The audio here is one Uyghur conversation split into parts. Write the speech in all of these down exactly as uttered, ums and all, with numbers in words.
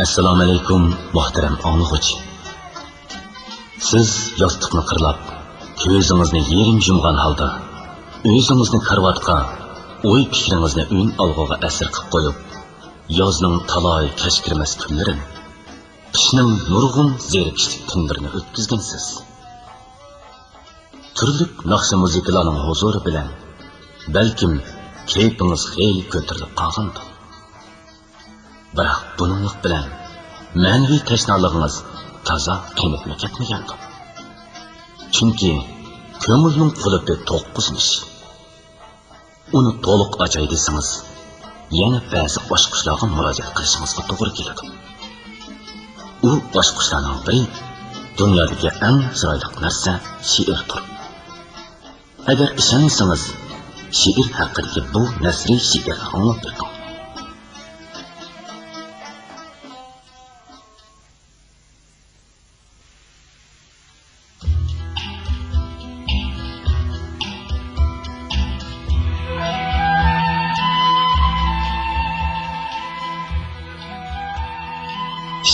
ئەسسالامۇئەلەيكۇم، مۇھتەرەم ئاڭلىغۇچى. سىز ياستۇقنى قىرلاپ، كۆزىڭىزنى يېرىم يۇمغان ھالدا، ئۆزىڭىزنى كارىۋاتقا، ئوي-پىكرىڭىزنى ئۈنئالغۇغا ئەسىر قىلىپ قويۇپ، يازنىڭ تالاي كەچ كىرمەس كۈنلىرىنى، قىشنىڭ نۇرغۇن زېرىكىشلىك تۈنلىرىنى ئۆتكۈزگەنسىز. تۈرلۈك ناخشا-مۇزىكىلارنىڭ ھۇزۇرى بىلەن، بەلكىم، كەيپىڭىز خېلى كۆتۈرۈلۈپ قالغاندۇ. بىراق بۇنىڭلىق بىلەن مەنىۋى تەشنالىقىڭىز تازا قېنىپمۇ كەتمىگەندۇ. چۈنكى كۆڭۈلنىڭ قۇلۇپى توققۇزمىش. ئۇنى تولۇق ئاچاي دېسىڭىز، يەنە بەزى ئاچقۇچلارغا مۇراجىئەت قىلىشىڭىزغا توغرا كېلىدۇ. ئۇ ئاچقۇچلارنىڭ بىرى دۇنيادىكى ئەڭ چىرايلىق نەرسە شېئىردۇر. ئەگەر ئىشەنمىسىڭىز، شېئىر ھەققىدىكى بۇ نەسرىي شېئىرنى ئاڭلاپ بېقىڭ.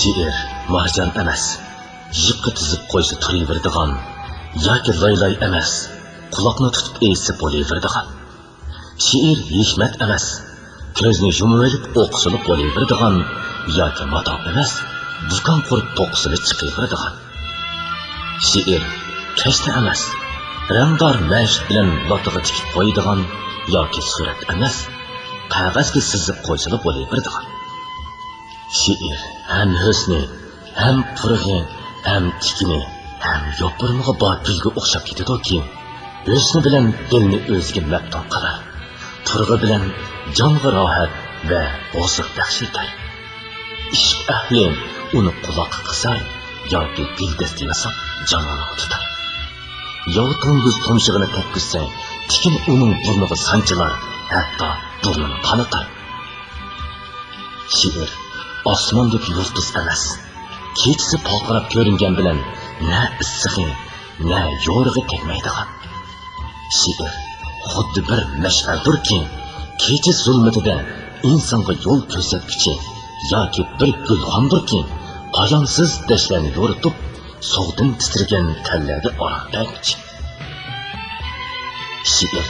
شېئىر مارجان ئەمەس، يىپقا تىزىپ قويسا تۇرۇۋېرىدىغان ياكى لاي-لاي ئەمەس، قۇلاقنى تۇتۇپ ئېيتسا بولۇۋېرىدىغان. شېئىر ھېكمەت ئەمەس، كۆزنى يۇمۇۋېلىپ ئوقۇسىلا بولۇۋېرىدىغان ياكى ماتاپ ئەمەس، دۇكان قۇرۇپ توقۇسىلا چىقىۋېرىدىغان. شېئىر كەشتە ئەمەس، رەڭدار مەشىق بىلەن لاتىغا تىكىپ قويىدىغان ياكى سۈرەت ئەمەس، قەغەزگە سىزىپ قويسىلا بولۇۋېرىدىغان. شېئىر ھەم ھۆسنى، ھەم پۇرىقى، ھەم تىكىنى، ھەم يوپۇرمىقى بار گۈلگە ئوخشاپ كېتىدۇكى، ھۆسنى بىلەن دىلنى ئۆزىگە مەپتۇن قىلار، پۇرىقى بىلەن جانغا راھەت ۋە ھۇزۇر بەخش ئېتەر. ئىشق ئەھلى ئۇنى قۇلاققا قىسار ياكى گۈلدەستە ياساپ جانانغا تۇتار. ياۋا توڭگۇز تۇمشۇقىنى تەگكۈزسە، تىكىن ئۇنىڭ بۇرنىغا سانچىلار، ھەتتا بۇرنىنى قانىتار. شېئىر ئاسماندىكى يۇلتۇز ئەمەس، كېچىسى پارقىراپ كۆرۈنگەن بىلەن نە ئىسسىقى، نە يورۇقى تەگمەيدىغان. شېئىر خۇددى بىر مەشئەلدۇركى، كېچە زۇلمىتىدە ئىنسانغا يول كۆرسەتكۈچى ياكى بىر گۈلخاندۇركى، پايانسىز دەشتلەرنى يورۇتۇپ، سوغۇقتىن تىترىگەن تەنلەرگە ئارام بەرگۈچى. شېئىر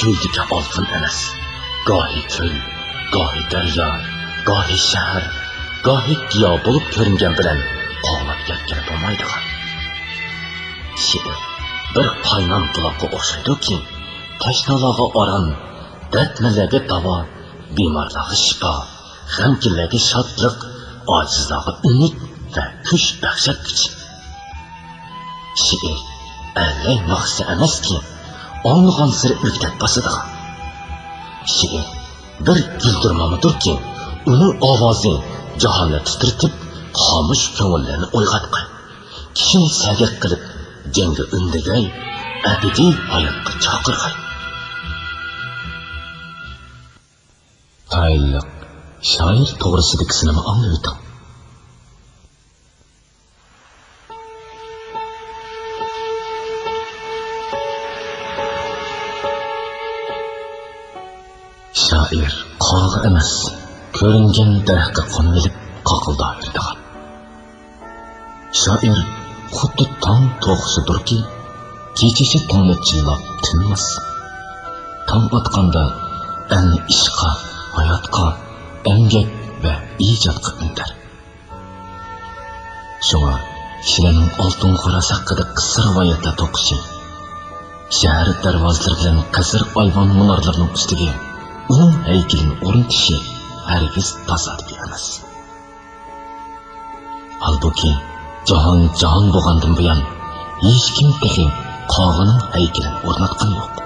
چۆلدىكى ئالقۇن ئەمەس، گاھى كۆل، گاھى دەريا، گاھى شەھەر، گاھى گىياھ بولۇپ كۆرۈنگەن بىلەن قوغلاپ يەتكىلى بولمايدىغان. شېئىر بىر قاينام بۇلاققا ئوخشايدۇكى، تەشنالارغا ئارام، دەردمەنلەرگە داۋا، بىمارلارغا شىپا، غەمكىنلەرگە شادلىق، ئاجىزلارغا ئۈمىد ۋە كۈچ بەخشەتكۈچى. شېئىر ئەللەي ناخشىسى ئەمەسكى، ئاڭلىغانسېرى ئۆكتەپ باسىدىغان. شېئىر بىر گۈلدۈرمامىدۇركى، ئۇنىڭ ئاۋازى جاھاننى تىترىتىپ، خامۇش كۆڭۈللەرنى ئويغاتقان، كىشىنى سەگەك قىلىپ، جەڭگە ئۈندىگەي، ئەبەدىي ھاياتقا چاقىرغاي. تايىنلىق شائىر توغرىسىدىكىسىنىمۇ ئاڭلىۋېتىڭ. شائىر قاغا ئەمەس، كۆرۈنگەن دەرەخكە قونۇۋېلىپ قاقىلداۋېرىدىغان. شائىر خۇددى تاڭ توخۇسىدۇركى، كېچىچە تاڭنى چىللاپ تىنماس. تاڭ ئاتقاندا ئەلنى ئىشقا، ھاياتقا، ئەمگەك ۋە ئىجادقا ئۈندەر. شۇڭا كىشىلەرنىڭ ئالتۇن خوراز ھەققىدە قىسسە رىۋايەتلەر توقۇشى، شەھەر دەرۋازىلىرى بىلەن قەسىر ئايۋان مۇنارلىرىنىڭ ئۈستىگە ئۇنىڭ ھەيكىلىنى ئورنىتىشى ھەرگىز تاسادىپىي ئەمەس. ھالبۇكى، جاھان جاھان بولغاندىن بۇيان، ھېچكىم تېخى قاغىنىڭ ھەيكىلىنى ئورناتقىنى يوق.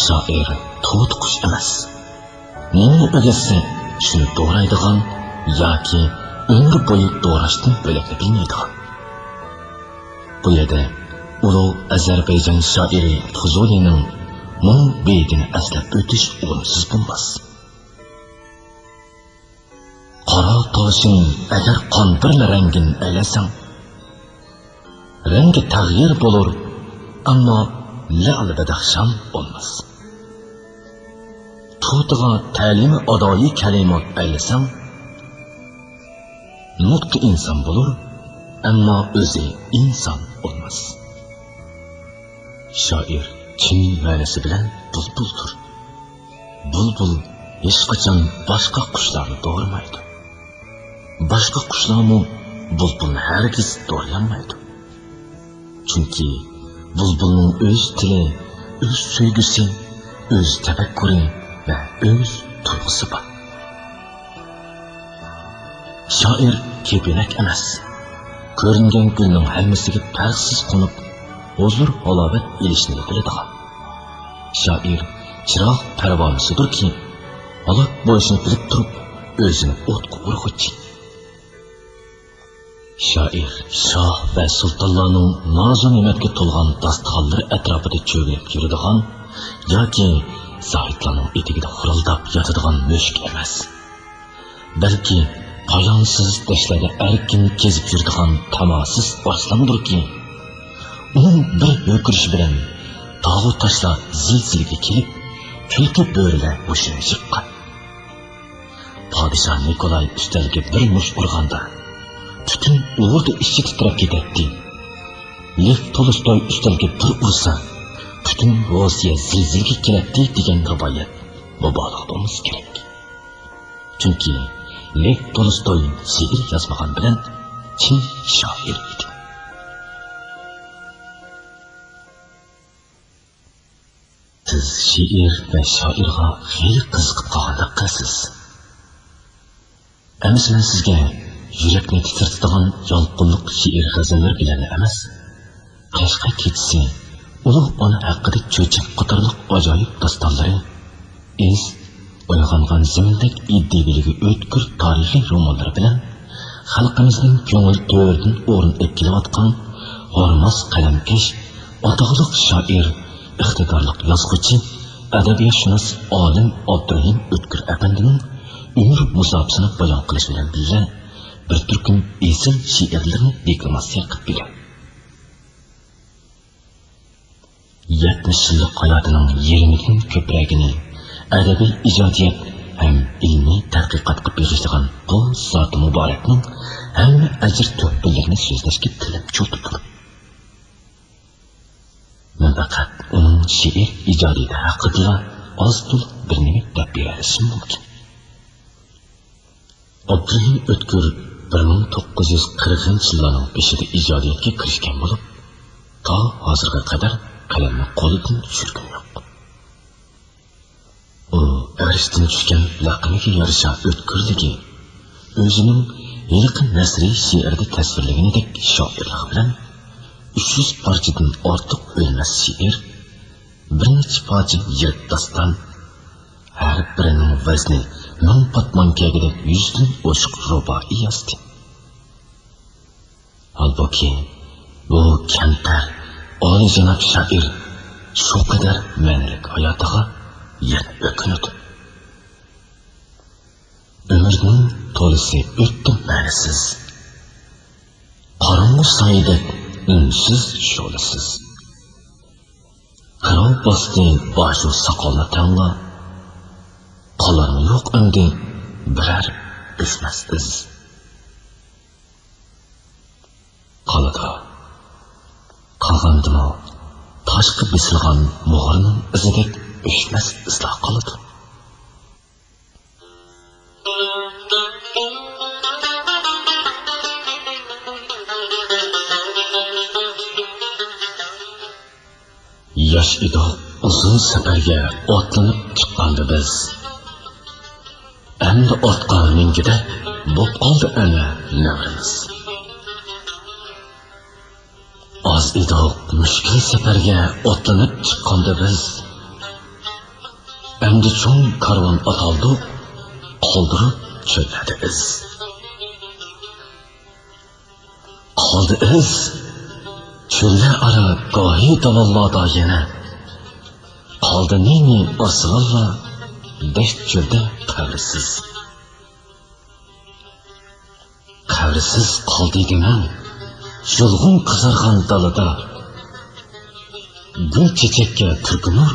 شائىر توتى قۇش ئەمەس. نېمىنى ئۆگەتسە، شۇنى دورايدىغان ياكى ئۆمۈر بويى دوراشتىن بۆلەكنى بىلمەيدىغان. بۇ يەردە ئۇلۇغ ئەزەربەيجان شائىرى فۇزۇلىنىڭ مۇڭ بېيىتىنى ئەسلەپ ئۆتۈش ئورۇنسىز بولماس. قارا تاشنى ئەگەر قان بىرلا رەڭگىن ئەيلىسەڭ، رەڭگى تەغيىر بولۇر، ئەمما لەئلى بەدەخشان بولماس. توتىغا تەلىمى ئادايى كەلىمات ئەيلىسەڭ، نۇتقى ئىنسان بولۇر، ئەمما ئۆزى ئىنسان بولماس. شائىر چىن مەنىسى بىلەن بۇلبۇلدۇر. بۇلبۇل ھېچقاچان باشقا قۇشلارنى دورىمايدۇ. باشقا قۇشلارمۇ بۇلبۇلنى ھەرگىز دورىيالمايدۇ. چۈنكى بۇلبۇلنىڭ ئۆز تىلى، ئۆز سۆيگۈسى، ئۆز تەپەككۇرى ۋە ئۆز تۇيغۇسى بار. شائىر كېپىنەك ئەمەس، كۆرۈنگەن گۈلنىڭ ھەممىسىگە پەرقسىز قونۇپ، ھۇزۇر-ھالاۋەت ئېلىشنى بىلىدىغان. شائىر چىراغ پەرۋانىسىدۇركى، ھالاك بولۇشنى بىلىپ تۇرۇپ، ئۆزىنى ئوتقا ئۇرغۇچى. شائىر شاھ ۋە سۇلتانلارنىڭ نازۇ-نېمەتكە تولغان داستىخانلىرى ئەتراپىدا چۆگىلەپ يۈرىدىغان ياكى زاھىتلارنىڭ ئېتىكىدە خورۇلداپ ياتىدىغان مۈشۈك ئەمەس. بەلكى پايانسىز دەشتلەردە ئەركىن كېزىپ يۈرىدىغان تاماسىز ئارسلاندۇركى، ئۇنىڭ بىر ھۆركىرىشى بىلەن تاغۇ تاشلار زىلزىلىگە كېلىپ، تۈلكە بۆرىلەر ھوشىنى يىغقان. پادىشاھ نىكولاي ئۈستەلگە بىر مۇشت ئۇرغاندا، پۈتۈن ئوردا ئىچى تىترەپ كېتەتتى. لېف تولستوي ئۈستەلگە بىر ئۇرسا، پۈتۈن روسىيە زىلزىلىگە كېلەتتى دېگەن رىۋايەت مۇبالىغە بولمىسا كېرەك. چۈنكى لېف تولستوي شېئىر يازمىغان بىلەن چىن شائىر ئىدى. سىز شېئىر ۋە شائىرغا خېلى قىزىقىپ قالغاندەك قىلىسىز. ئەمىسە مەن سىزگە يۈرەكنى تىترىتىدىغان يالقۇنلۇق شېئىر غەزەللەر بىلەنلا ئەمەس، قەشقەر كېچىسى، ئۇلۇغ ئانا ھەققىدە چۆچەك قاتارلىق ئاجايىپ داستانلىرى، ئىز، ئويغانغان زېمىندەك ئىدىيەۋىلىكى ئۆتكۈر تارىخىي رومانلىرى بىلەن خەلقىمىزنىڭ كۆڭۈل تۆرىدىن ئورۇن ئېلىپ كېلىۋاتقان ھورماس قەلەمكەش، ئاتاقلىق شائىر، ئىقتىدارلىق يازغۇچى، ئەدەبىياتشۇناس ئالىم ئابدۇرېھىم ئۆتكۈر ئەپەندىنىڭ ئۆمۈر مۇساپىسىنى بايان قىلىش بىلەن بىللە، بىر تۈركۈم ئېسىل شېئىرلىرىنى دېكلاماتسىيە قىلىپ بېرىڭ. يەتمىش يىللىق ھاياتىنىڭ يېرىمىدىن كۆپرەكىنى ئەدەبىي ئىجادىيەت ھەم ئىلمىي تەتقىقاتقا بېغىشلىغان بۇ زاتى مۇبارەكنىڭ ھەممە ئەجىر-تۆھپىلىرىنى سۆزلەشكە تىلىم چولتىدۇر. مەن پەقەت ئۇنىڭ شېئىر ئىجادىيىتى ھەققىدىلا ئاز-تولا بىر نېمە دەپ بېرەلىشىم مۇمكىن. ئابدۇرېھىم ئۆتكۈر بىر مىڭ توققۇز يۈز قىرىقىنچى يىللارنىڭ بېشىدا ئىجادىيەتكە كىرىشكەن بولۇپ، تا ھازىرغا قەدەر قەلەمنى قولىدىن چۈشۈرگىنى يوق. ئۇ ئەرشتىن چۈشكەن لەقىمىگە يارىشا ئۆتكۈرلۈكى، ئۆزىنىڭ ھېلىقى نەسرىي شېئىرىدە تەسۋىرلىگىنىدەك شائىرلىق بىلەن ئۈچ يۈز پارچىدىن ئارتۇق ئۆلمەس شېئىر، بىر نەچچە پارچە يىرىك داستان، ھەر بىرىنىڭ ۋەزنى مىڭ پاتمان كەلگۈدەك يۈزدىن ئوشۇق رۇبائىي يازدى. ھالبۇكى، بۇ كەمتەر، ئالىيجاناب شائىر شۇ قەدەر مەنىلىك ھاياتىغا يەنە ئۆكۈنىدۇ. ئۆمۈرنىڭ تولىسى ئۆتتى مەنىسىز. قاراڭغۇ سايىدەك ئۈنسىز، شولىسىز. قىرىڭ باستى باشۇ ساقالنى تەڭلا، قالارمۇ يوق ئەمدى بىرەر ئۆچمەس ئىز. قالىدۇ، قالغاندىمۇ تاشقا بېسىلغان مۇھۇرنىڭ ئىزىدەك ئۆچمەس ئىزلار قالىدۇ. ياش ئىدۇق ئۇزۇن سەپەرگە ئاتلىنىپ چىققاندا بىز، ئەمدى ئاتقا مىنگۈدەك بوپ قالدى ئەنە نەۋرىمىز. ئاز ئىدۇق مۈشكۈل سەپەرگە ئاتلىنىپ چىققاندا بىز، ئەمدى چوڭ كارۋان ئاتالدۇق، قالدۇرۇپ چۆللەردە ئىز. قالدى ئىز، چۆللەر ئارا گاھى داۋانلاردا يەنە، قالدى نى-نى ئارسلانلار دەشت-چۆلدە قەبرىسىز. قەبرىسىز قالدى دېمەڭ، يۇلغۇن قىزارغان دالىدا. گۈل چېچەككە پۈركىنۇر،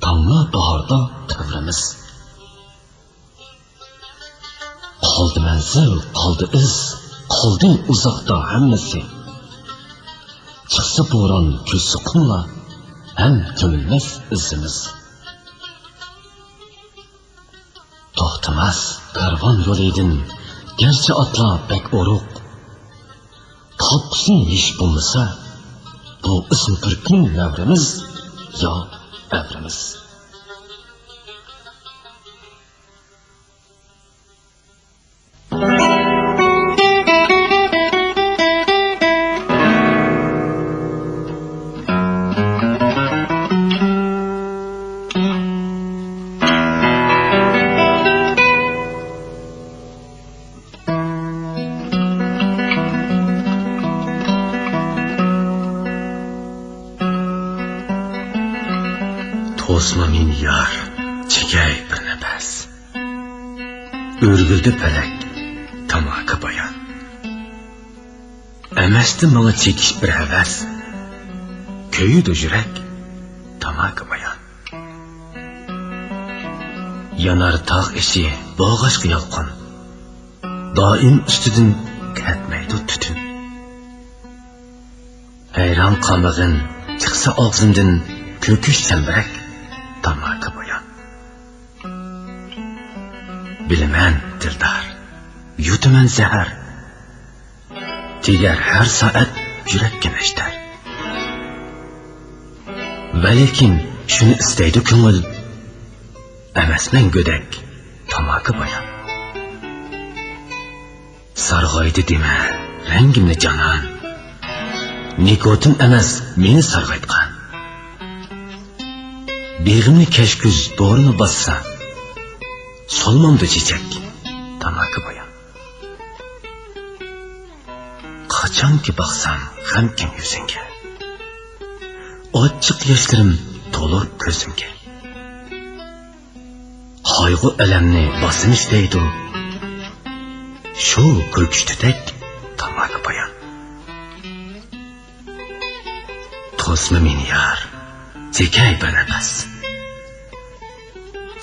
تاڭلا باھاردا قەبرىمىز. قالدى مەنزىل، قالدى ئىز، قالدى ئۇزاقتا ھەممىسى. چىقسا بوران، كۈلسە قۇملار، ھەم كۆمۈلمەس ئىزىمىز. توختىماس كارۋان يولىدىن، گەرچە ئاتلار بەك ئورۇق، تاپقۇسى ھېچ بولمىسا، بۇ ئىسمى بىر كۈن نەۋرىمىز يا ئەۋرىمىز. توسما مېنى يار، چېكەي بىر نەپەس. ئۆرگۈلدى پەلەك، تاماكا بايان. ئەمەستى ماڭا چېكىش بىر ھەۋەس. كۆيىدۇ يۈرەك، تاماكا بايان. يانار تاغ ئىچى بوغاچقا يالقۇن. دائىم ئۈستىدىن كەتمەيدۇ تۈتۈن. ھەيران قالمىغىن، چىقسا ئاغزىمدىن كۆكۈش چەمبىرەك، تاماكا بايان. بىلىمەن دىلدار، يۇتىمەن زەھەر. تېگەر ھەر سائەت يۈرەككە نەشتەر. ۋەلىكىن شۇنى ئىستەيدۇ كۆڭۈل، ئەمەسمەن گۆدەك، تاماكا بايان. سارغايدى دېمە رەڭگىمنى جانان، نىكوتىن ئەمەس مېنى سارغايتقان. بېغىمنى كەچ كۈز بورىنى باسسا، سولمامدۇ چېچەك، تاماكا بايان. قاچانكى باقسام غەمكىن يۈزۈڭگە، ئاچچىق ياشلىرىم تولۇر كۆزۈمگە. قايغۇ-ئەلەمنى باسىمىش دەيدۇ، شۇ كۆكۈش تۈتەك، تاماكا بايان. توسما مېنى يار، چېكەي بىر نەپەس.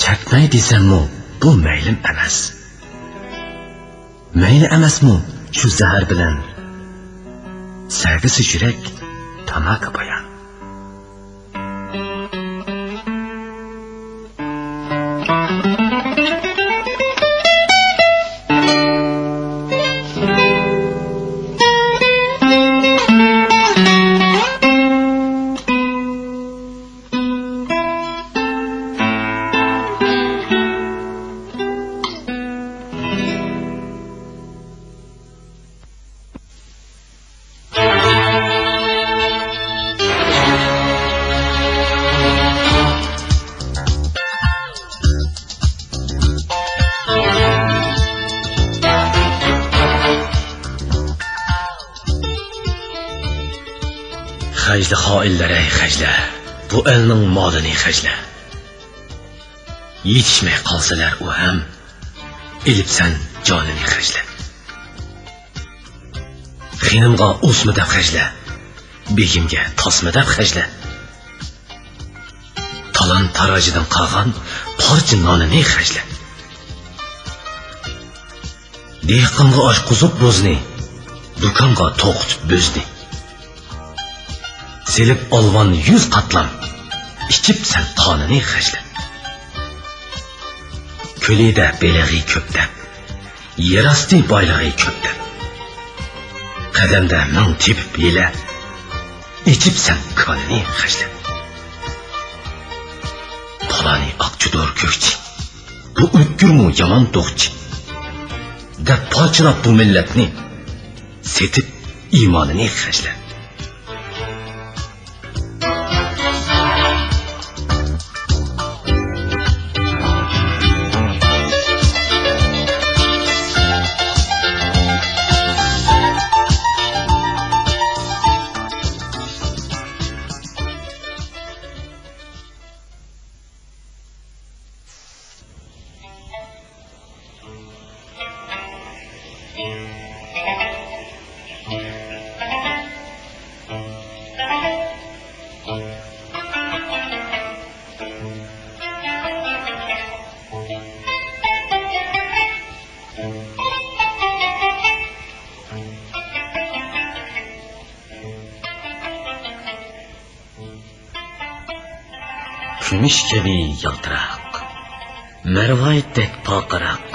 چەكمەي دېسەممۇ بۇ مەيلىم ئەمەس. مەيلى ئەمەسمۇ شۇ زەھەر بىلەن، سەگىسى يۈرەك، تاماكا بايان. خەجلە خائىنلەر ئەي خەجلە، بۇ ئەلنىڭ مالىنى خەجلە. يېتىشمەي قالسىلەر ئۇ ھەم، ئېلىپسەن جانىنى خەجلە. خېنىمغا ئوسما دەپ خەجلە، بېگىمگە تاسما دەپ خەجلە. تالان-تاراجدىن قالغان پارچە نانىنى خەجلە. دېھقانغا ئاچقۇزۇپ بوزنى، دۇكانغا توقۇتۇپ بۆزنى. سېلىپ ئالۋان يۈز قاتلام، ئىچىپ سەن قانىنى خەجلە. كۆلىدە بېلىغى كۆپ دەپ، يەر ئاستى بايلىقى كۆپ دەپ، قەدەمدە مىڭ تېپىپ ھىيلە، ئېچىپ سەن كانىنى خەجلە. پالانى ئاقچىدۇر كۆكچى، بۇ ئۆتكۈرمۇ يامان دوغچى، دەپ پارچىلاپ بۇ مىللەتنى، سېتىپ ئىمانىنى خەجلە. كۈمۈش كەبى يالتىراق، مەرۋايىتتەك پارقىراق،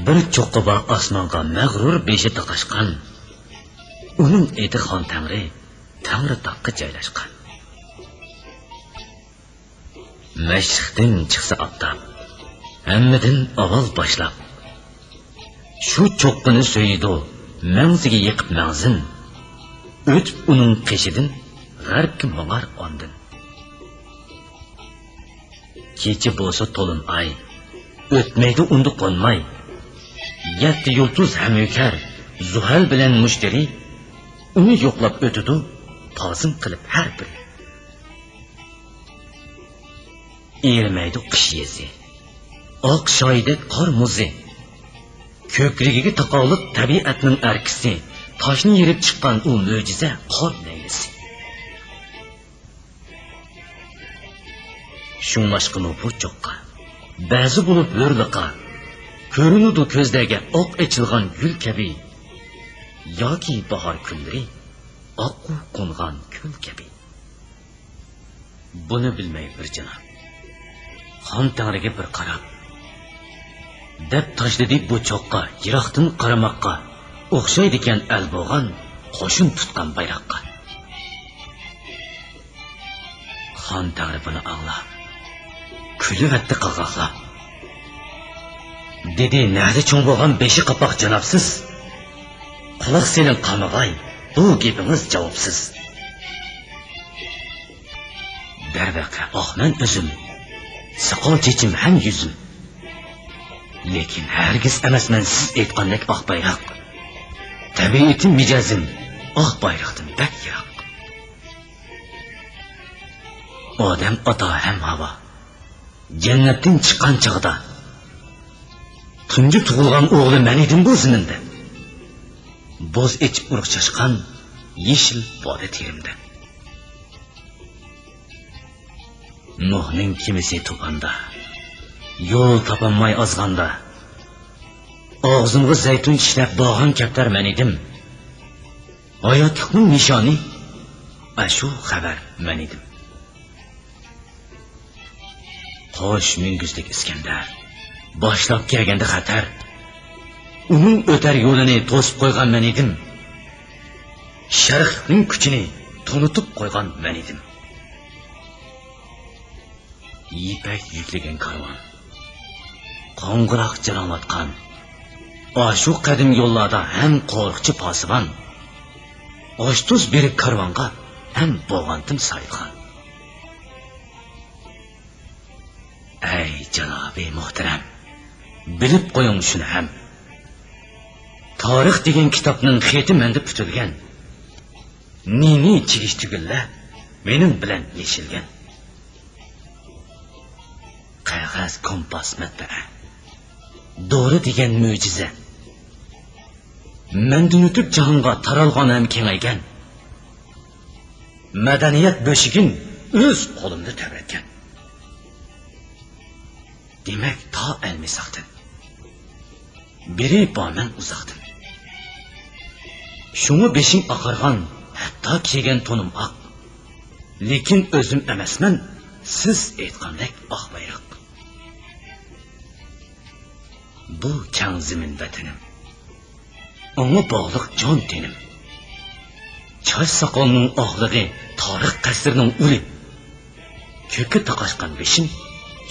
بىر چوققا بار ئاسمانغا مەغرۇر بېشى تاقاشقان. ئۇنىڭ ئېتى خان تەڭرى، تەڭرىتاغقا جايلاشقان. مەشرىقتىن چىقسا ئاپتاپ، ھەممىدىن ئاۋۋال باشلاپ، شۇ چوققىنى سۆيىدۇ، مەڭزىگە يېقىپ مەڭزىن. ئۆتۈپ ئۇنىڭ قېشىدىن، غەربكە ماڭار ئاندىن. كېچە بولسا تولۇن ئاي، ئۆتمەيدۇ ئۇندا قونماي. يەتتە يۇلتۇز ھەم ئۆكەر، زۇھەل بىلەن مۇشتەرى، ئۇنى يوقلاپ ئۆتىدۇ، تازىم قىلىپ ھەر بىرى. ئېرىمەيدۇ قىش يېزى، ئاق شايدەك قار مۇزى. كۆكرىكىگە تاقاۋلۇق تەبىئەتنىڭ ئەركىسى، تاشنى يېرىپ چىققان ئۇ مۆجىزە قار لەيلىسى. شۇڭلاشقىمۇ بۇ چوققا، بەزى بولۇپ ھۆرلىقا، كۆرۈنىدۇ كۆزلەرگە ئاق ئېچىلغان گۈل كەبى، ياكى باھار كۈنلىرى ئاققۇ قونغان كۆل كەبى. بۇنى بىلمەي بىر جاناب، خان تەڭرىگە بىر قاراپ، دەپ تاشلىدى بۇ چوققا يىراقتىن قارىماققا ئوخشايدىكەن ئەل بولغان، قوشۇن تۇتقان بايراققا. خان تەڭرى بۇنى ئاڭلاپ، كۈلۈۋەتتى قاقاقلاپ. دېدى، نەدە چوڭ بولغان بېشى قاپاق جانابسىز؟ قۇلاق سېلىڭ قامىغاي، بۇ گېپىڭىز جاۋابسىز. دەرۋەقە، ئاقمەن ئۆزۈم، ساقال چېچىم ھەم يۈزۈم. لېكىن ھەرگىز ئەمەسمەن سىز ئېيتقاندەك ئاق بايراق. تەبىئىتىم، مىجەزىم ئاق بايراقتىن بەك يىراق. ئادەم ئاتا ھەم ھاۋا جەننەتتىن چىققان چاغدا، تۇنجى تۇغۇلغان ئوغلى مەن ئىدىم بۇ زېمىندا. بوز ئېچىپ ئۇرۇق چاچقان يېشىل ۋادى تېرىمدە. نۇھنىڭ كېمىسى توپاندا، يول تاپالماي ئازغاندا، ئاغزىمغا زەيتۇن چىشلەپ بارغان كەپتەر مەن ئىدىم. ھاياتلىقنىڭ نىشانى ئاشۇ خەۋەر مەن ئىدىم. قوش مۈڭگۈزلۈك ئىسكەندەر باشلاپ كەلگەندە خەتەر، ئۇنىڭ ئۆتەر يولىنى توسۇپ قويغان مەن ئىدىم. شەرقلىقنىڭ كۈچىنى تونۇتۇپ قويغان مەن ئىدىم. يىپەك يۈكلىگەن كارۋان، قوڭغۇراق جاراڭلاتقان، ئاشۇ قەدىم يوللاردا ھەم قورۇقچى پاسىبان، ئاش-تۇز بېرىپ كارۋانغا ھەم بولغانتىم ساھىبخان. ئەي جانابى مۇھتەرەم، بىلىپ قويۇڭ شۇنى ھەم، تارىخ دېگەن كىتابنىڭ خېتى مەندە پۈتۈلگەن. نى-نى چىگىش تۈگۈنلەر مېنىڭ بىلەن يېشىلگەن. قەغەز، كومپاس، مەتبەئە، دورا دېگەن مۆجىزە. مەندىن ئۆتۈپ جاھانغا تارالغان ھەم كېڭەيگەن. مەدەنىيەت بۆشۈكىن ئۆز قولۇمدا تەۋرەتكەن. دېمەك، تا ئەلمىساقتىن بېرى بارمەن ئۇزاقتىن. شۇڭا بېشىم ئاقارغان، ھەتتا كىيگەن تونۇم ئاق. لېكىن ئۆزۈم ئەمەسمەن سىز ئېيتقاندەك ئاق بايراق. بۇ كەڭ زېمىن ۋەتىنىم، ئاڭا باغلىق جان تېنىم. چاچ ساقالنىڭ ئاقلىقى تارىخ قەسرىنىڭ ئۇلى، كۆككە تاقاشقان بېشىم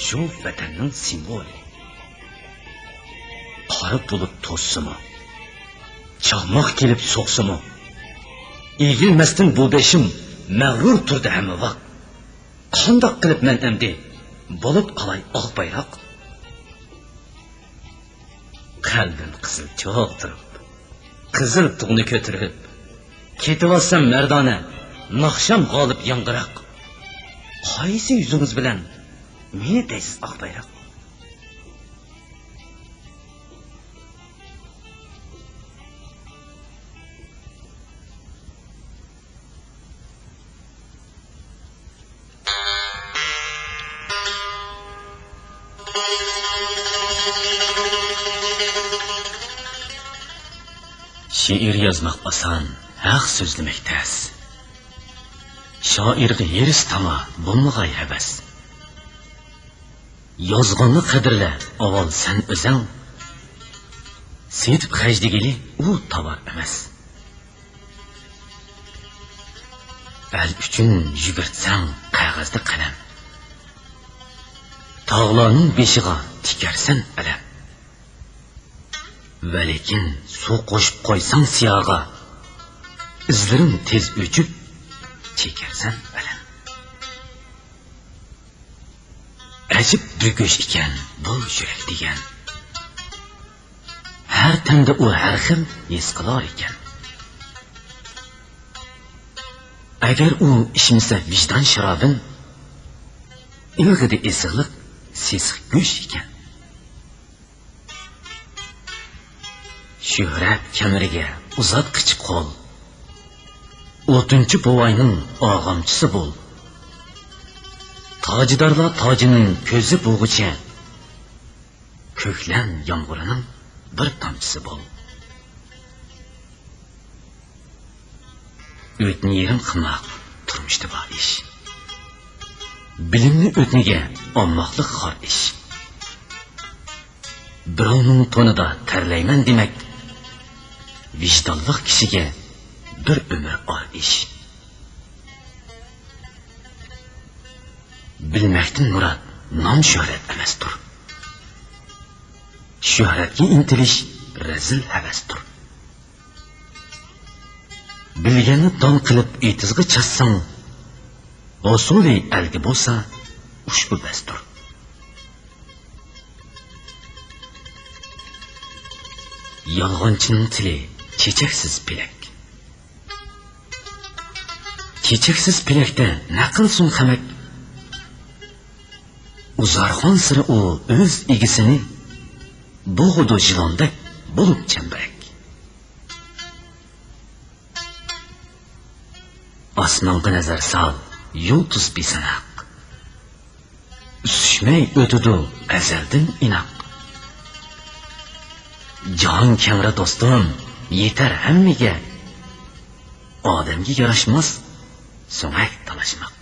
شۇ ۋەتەننىڭ سىمۋولى. قارا بۇلۇت توسسىمۇ، چاقماق كېلىپ سوقسىمۇ، ئېگىلمەستىن بۇ بېشىم مەغرۇر تۇردى ھەممە ۋاق. قانداق قىلىپ مەن ئەمدى بولۇپ قالاي ئاق بايراق؟ قەلبىم قىزىل چوغ تۇرۇپ، قىزىل تۇغنى كۆتۈرۈپ، كېتىۋالسام مەردانە، ناخشام غالىب ياڭغىراق. قايسى يۈزىڭىز بىلەن مېنى دەيسىز ئاق بايراق؟ شېئىر يازماق ئاسان، ھەق سۆزلىمەك تەس. شائىرغا ھېرىس تاما، بولمىغاي ھەۋەس. يازغاننى قەدىرلە ئاۋۋال سەن ئۆزەڭ، سېتىپ خەجلىگىلى ئۇ تاۋار ئەمەس. ئەل ئۈچۈن يۈگۈرتسەڭ قەغەزدە قەلەم، تاغلارنىڭ بېشىغا تىكەرسەن ئەلەم. ۋەلىكىن سۇ قوشۇپ قويساڭ سىياغا، ئىزلىرىڭ تېز ئۆچۈپ، چېكەرسەن ئەلەم. ئەجەب بىر گۆش ئىكەن بۇ يۈرەك دېگەن. ھەر تەندە ئۇ ھەر خىل ھېس قىلار ئىكەن. ئەگەر ئۇ ئىچمىسە ۋىجدان شارابىن، ئىلغىدە ئېسىقلىق سېسىق گۆش ئىكەن. شۆھرەت كەمىرىگە ئۇزاتقىچە قول، ئوتۇنچى بوۋاينىڭ ئاغامچىسى بول. تاجدارلار تاجىنىڭ كۆزى بولغۇچە، كۆكلەم يامغۇرىنىڭ بىر تامچىسى بول. ئۆتنە يېرىم قىماق تۇرمۇشتا بار ئىش. بىلىمنى ئۆتنىگە ئالماقلىق خار ئىش. بىراۋنىڭ تونىدا تەرلەيمەن دېمەك، ۋىجدانلىق كىشىگە بىر ئۆمۈر ئار ئىش. بىلمەكتىن مۇراد نام-شۆھرەت ئەمەستۇر. شۆھرەتكە ئىنتىلىش رەزىل ھەۋەستۇر. بىلگەننى دان قىلىپ ئېتىزغا چاچساڭ، ھوسۇلى ئەلگە بولسا ئۇشبۇ بەستۇر. يالغانچىنىڭ تىلى چېچەكسىز پېلەك. چېچەكسىز پېلەكتە نە قىلسۇن خەمەك؟ ئۇزارخانسىرى ئۇ ئۆز ئىگىسىنى، بوغىدۇ يىلاندەك بولۇپ چەمبىرەك. ئاسمانغا نەزەر سال، يۇلتۇز بىساناق. ئۈسۈشمەي ئۆتىدۇ ئەزەلدىن ئىناق. جاھان كەڭرى دوستۇم، يېتەر ھەممىگە. ئادەمگە ياراشماس سۆڭەك تالاشماق.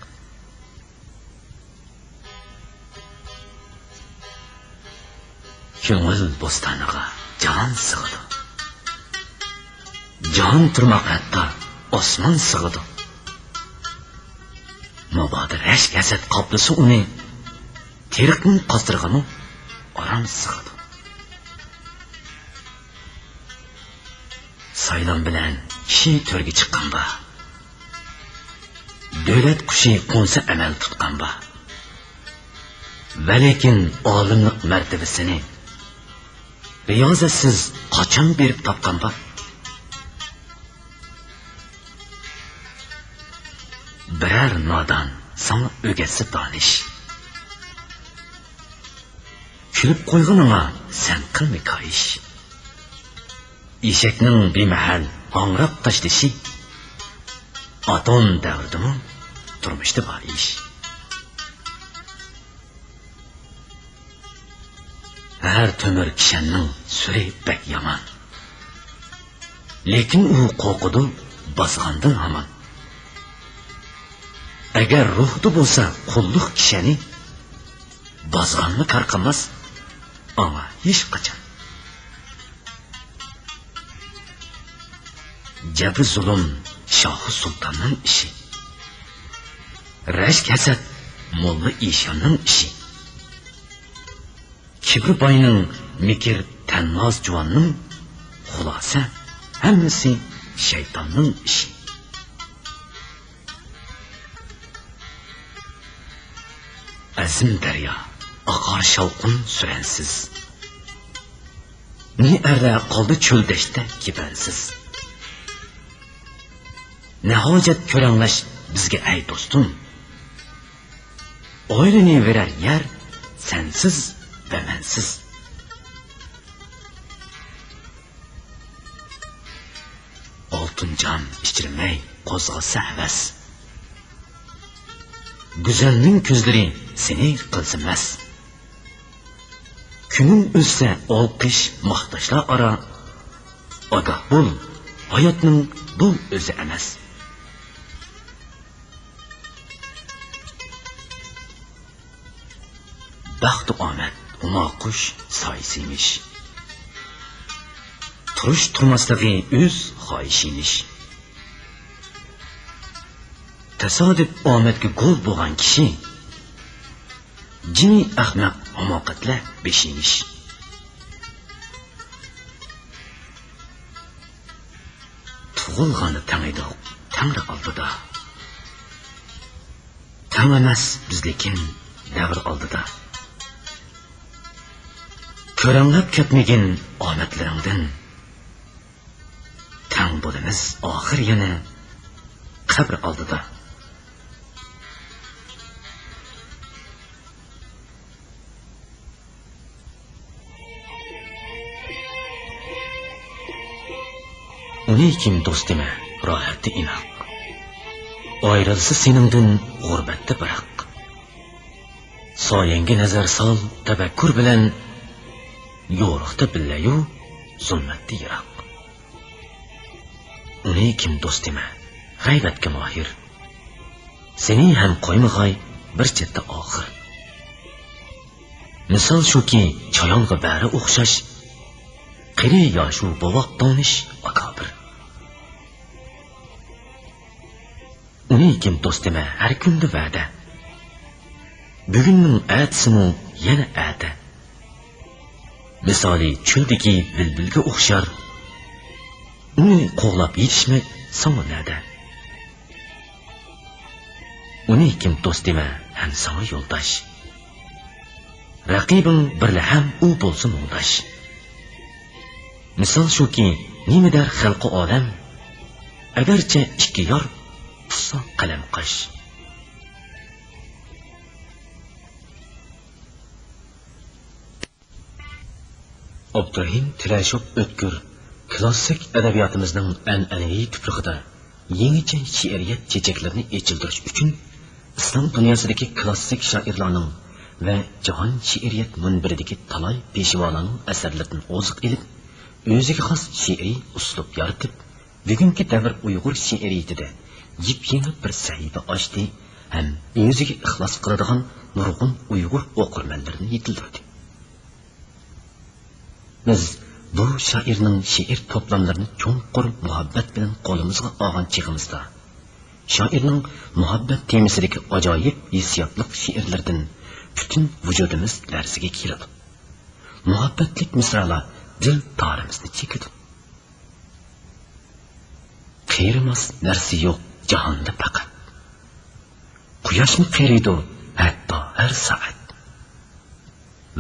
كۆڭۈل بوستانىغا جان سىغىدۇ. جان تۇرماق ھەتتا ئاسمان سىغىدۇ. مۇبادا رەشك ھەسەت قاپلىسا ئۇنى، تېرىقنىڭ قاسرىغىمۇ ئاران سىغىدۇ. سايلام بىلەن كىشى تۆرگە چىققان بار. دۆلەت قۇشى قونسا ئەمەل تۇتقان بار. ۋەلىكىن ئالىملىق مەرتىۋىسىنى رىيازەتسىز قاچان بېرىپ تاپقان بار؟ بىرەر نادان ساڭا ئۆگەتسە دانىش، كۈلۈپ قويغىنىڭا سەن قىلما كايىش. ئېشەكنىڭ بىمەھەل ھاڭراپ تاشلىشى ئاتوم دەۋرىدىمۇ تۇرمۇشتا بار ئىش. ھەر تۆمۈر كىشەننىڭ سۈرى بەك يامان، لېكىن ئۇ قورقىدۇ بازغاندىن ھامان. ئەگەر روھتا بولسا قۇللۇق كىشەنى، بازغانمۇ تارقىماس ئاڭا ھېچقاچان. جەبرى زۇلۇم شاھۇ سۇلتاننىڭ ئىشى، رەشك ھەسەت موللا ئىشاننىڭ ئىشى. كىبرى باينىڭ، مىكىر تەنناز جۇۋاننىڭ، خۇلاسە ھەممىسى شەيتاننىڭ ئىشى. ئەزىم دەريا ئاقار شاۋقۇن سۈرەنسىز. نى ئەرلەر قالدى چۆل دەشتتە كېپەنسىز. نە ھاجەت كۆرەڭلەش بىزگە ئەي دوستۇم، ئايلىنىۋېرەر يەر سەنسىز ۋە مەنسىز. ئالتۇن جام ئىچىرمەي قوزغالسا ھەۋەس، گۈزەلنىڭ كۆزلىرى سېنى قىلسا مەس. كۈنۈڭ ئۆتسە ئالقىش ماختاشلار ئارا، ئاگاھ بول، ھاياتنىڭ بۇ ئۆزى ئەمەس. بەختۇ ئامەت، ھۇما قۇش سايىسى ئىمىش. تۇرۇش تۇرماسلىقى ئۆز خاھىشى ئىمىش. تاسادىپ ئامەتكە گول بولغان كىشى، جىمى ئەخمەق ھاماقەتلەر بېشى ئىمىش. تۇغۇلغاندا تەڭ ئىدۇق تەڭرى ئالدىدا. تەڭ ئەمەس بىز لېكىن دەۋر ئالدىدا. كۆرەڭلەپ كەتمىگىن ئامەتلىرىڭدىن. تەڭ بولىمىز ئاخىر يەنە قەبرە ئالدىدا. ئۇنى كىم دوست دېمە، راھەتتە ئىناق. ئايرىلسا سېنىڭدىن غۇربەتتە بىراق. سايەڭگە نەزەر سال تەپەككۇر بىلەن، يورۇقتا بىللە يۇ، زۇلمەتتە يىراق. ئۇنى كىم دوست دېمە، غەيۋەتكە ماھىر. سېنى ھەم قويمىغاي بىر چەتتە ئاخىر. مىسال شۇكى، چايانغا بەرى ئوخشاش. قېرى ياشۇ بوۋاق دانىش ئاكابىر. ئۇنى كىم دوست دېمە، ھەر كۈندە ۋەدە. بۈگۈننىڭ ئەتىسىمۇ يەنە ئەتە. مىسالى چۆلدىكى بىلبىلگە ئوخشار. ئۇنى قوغلاپ يېتىشمەك ساڭا نەدە؟ ئۇنى كىم دوست دېمە، ھەم ساڭا يولداش. رەقىبىڭ بىرلە ھەم ئۇ بولسا مۇڭداش. مىسال شۇكى، نېمە دەر خەلقى ئالەم؟ ئەگەرچە ئىككى يار تۇتسا قەلەم قاش. ئابدۇرېھىم تىلەشوف ئۆتكۈر كىلاسسىك ئەدەبىياتىمىزنىڭ ئەنئەنىۋى تۇپرىقىدا يېڭىچە شېئىرىيەت چېچەكلىرىنى ئېچىلدۇرۇش ئۈچۈن، ئىسلام دۇنياسىدىكى كىلاسسىك شائىرلارنىڭ ۋە جاھان شېئىرىيەت مۇنبىرىدىكى تالاي پېشۋالارنىڭ ئەسەرلىرىدىن ئوزۇق ئېلىپ، ئۆزىگە خاس شېئىرىي ئۇسلۇب يارىتىپ، بۈگۈنكى دەۋر ئۇيغۇر شېئىرىيىتىدە يېپيېڭى بىر سەھىپە ئاچتى ھەم ئۆزىگە ئىخلاس قىلىدىغان نۇرغۇن ئۇيغۇر ئوقۇرمەنلىرىنى يېتىلدۈردى. بىز بۇ شائىرنىڭ شېئىر توپلاملىرىنى چوڭقۇر مۇھەببەت بىلەن قولىمىزغا ئالغان چېغىمىزدا، شائىرنىڭ مۇھەببەت تېمىسىدىكى ئاجايىپ ھېسسىياتلىق شېئىرلىرىدىن پۈتۈن ۋۇجۇدىمىز لەرزىگە كېلىدۇ. مۇھەببەتلىك مىسرالار دىل تارىمىزنى چېكىدۇ. قېرىماس نەرسە يوق جاھاندا پەقەت. قۇياشمۇ قېرىيدۇ ھەتتا ھەر سائەت.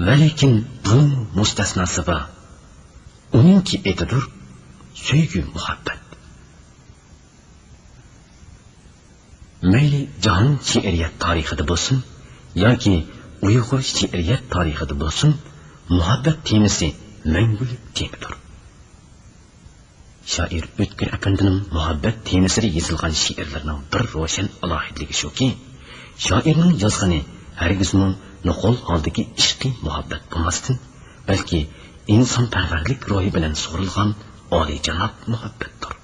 ۋەلىكىن بۇنىڭ مۇستەسناسى بار. ئۇنىڭكى ئېتىدۇر سۆيگۈ مۇھەببەت. مەيلى جاھان شېئىرىيەت تارىخىدا بولسۇن ياكى ئۇيغۇر شېئىرىيەت تارىخىدا بولسۇن، مۇھەببەت تېمىسى مەڭگۈلۈك تېمىدۇر. شائىر ئۆتكۈر ئەپەندىنىڭ مۇھەببەت تېمىسىدا يېزىلغان شېئىرلىرىنىڭ بىر روشەن ئالاھىدىلىكى شۇكى، شائىرنىڭ يازغىنى ھەرگىزمۇ نوقۇل ھالدىكى ئىشقىي مۇھەببەت بولماستىن، بەلكى ئىنسانپەرۋەرلىك روھى بىلەن سۇغۇرۇلغان ئالىيجاناب مۇھەببەتتۇر.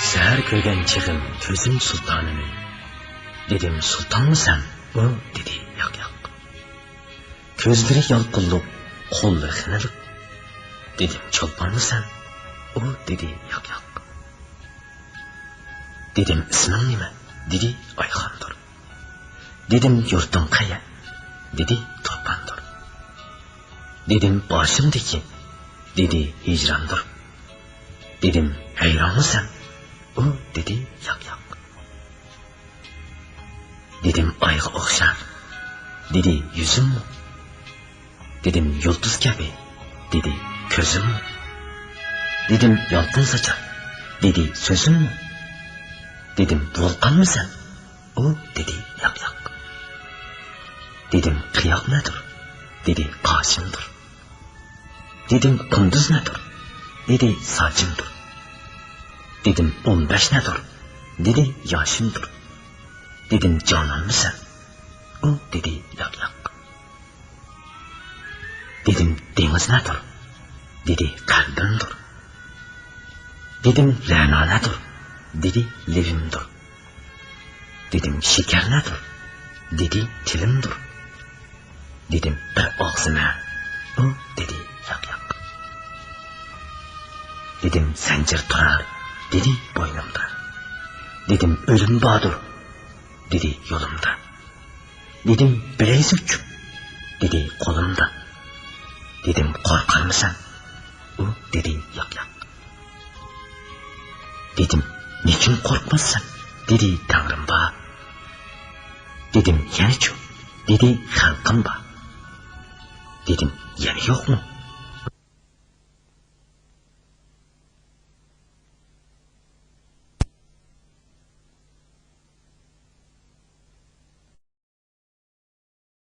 سەھەر كۆرگەن چېغىم كۆزۈم سۇلتانىنى، دېدىم، سۇلتانمۇ سەن؟ ئۇ دېدى، ياق، ياق. كۆزلىرى يالقۇنلۇق، قوللىرى خېنىلىق. دېدىم، چولپانمۇ سەن؟ ئۇ دېدى، ياق، ياق. دېدىم، ئىسمىڭ نېمە؟ دېدى، ئايخاندۇر. دېدىم، يۇرتۇڭ قەيەر؟ دېدى، تۇرپاندۇر. دېدىم، باشىمدىكى؟ دېدى، ھىجراندۇر. دېدىم، ھەيرانمۇ سەن؟ ئۇ دېدى، ياق، ياق. دېدىم، ئايغا ئوخشار. دېدى، يۈزۈممۇ؟ دېدىم، يۇلتۇز كەبى. دېدى، كۆزۈممۇ؟ دېدىم، يالقۇن ساچار. دېدى، سۆزۈممۇ؟ دېدىم، ۋولقانمۇ سەن؟ ئۇ دېدى، ياق، ياق. دېدىم، قىياق نەدۇر؟ دېدى، قاشىمدۇر. دېدىم، قۇندۇز نەدۇر؟ دېدى، ساچىمدۇر. دېدىم: «ئون بەش نەدۇر؟» دېدى: «ياشىمدۇر.» دېدىم: «جانانمىسەن؟» ئۇ دېدى: «ياق، ياق.» دېدىم: «دېڭىز نەدۇر؟» دېدى: «قەلبىمدۇر.» دېدىم: «رەنا نەدۇر؟» دېدى: «لېۋىمدۇر.» دېدىم: «شېكەر نەدۇر؟» دېدى: «تىلىمدۇر.» دېدىم: «بىر ئاغزىمە.» ئۇ دېدى: «ياق، ياق.» دېدىم: «زەنجىر تۇرار؟» دېدى: «بوينۇمدا.» دېدىم: «ئۆلۈم باردۇر؟» دېدى: «يولۇمدا.» دېدىم: «بىرەيزى ئۇچۇپ؟» دېدى: «قولۇمدا.» دېدىم: «قورقارمىسەن؟» ئۇ دېدى: «ياق، ياق.» دېدىم: «نېچۈن قورقماسسەن؟» دېدى: «تەڭرىم بار.» دېدىم: «يەنىچۇ؟» دېدى: «خەلقىم بار.» دېدىم: «يەنە يوقمۇ؟»